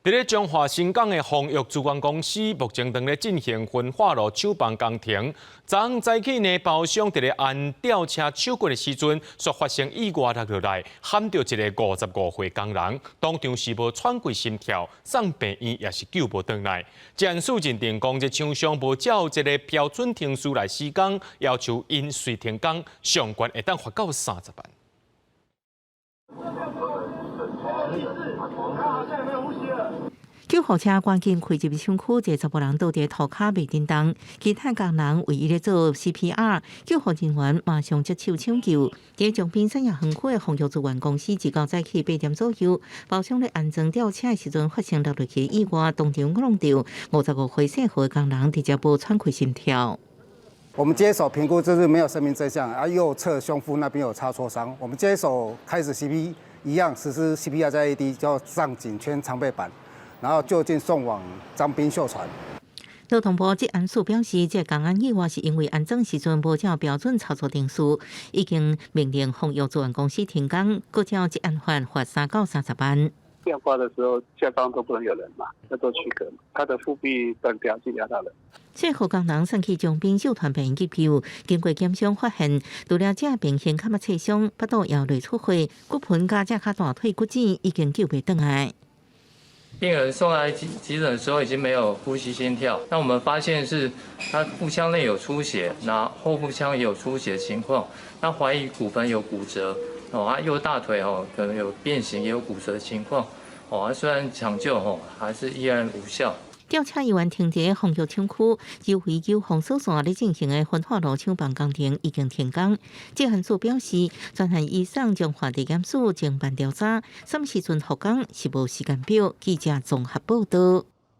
佇咧彰化新港的豐裕資源公司，目前正咧進行焚化爐廠房工程。昨昏早起呢，包商佇咧安吊車手骨的時陣，煞發生意外落落來，撼著一个55歲工人，當場是無喘氣心跳，送病院也是救無轉來。職安署認定講，這廠商無照這个標準程序來施工，要求𪜶隨停工，上懸會當罰到30萬。救護車趕緊開入廠區，一个查埔人倒佇塗跤袂振動，其他工人為伊咧做 CPR，救護人員馬上接手搶救。佇長濱產業園區的豐裕資源公司，一號早起8點左右，包商咧安裝吊車的時陣發生落落去意外，當場挵著55歲姓何的工人直接無喘氣心跳。我們接手評估就是沒有生命徵象，啊，右側胸腹那邊有擦挫傷。我們接手開始 CP 一樣實施 CPR 加 AED，叫上頸圈長背板。然後就近送往彰濱秀傳。勞動部職安署表示，這個工安意外是因為安裝時陣無照標準操作程序，已經命令豐裕資源公司停工，閣照職安法罰3到30萬。吊掛的時候，下方都不能有人嘛，要做區隔。他的腹壁斷掉，就壓到人。這號工人送去長濱秀傳病院急救，經過檢傷發現，除了這邊胸坎仔擦傷，腹肚也內出血，骨盆佮這跤大腿骨折，已經救袂轉來。病人送來急診的時候已經沒有呼吸心跳，那我們發現是他腹腔內有出血，那後腹腔也有出血情況，那懷疑骨盆有骨折，哦，啊右大腿哦可能有變形，也有骨折情況，哦，雖然搶救哦還是依然無效。吊車猶原停佇豐裕廠區，周圍有封鎖線咧進行的焚化爐廠房工程已經停工。職安署表示，專案移送彰化地檢署偵辦調查，啥物時陣復工是無時間表。記者綜合報道。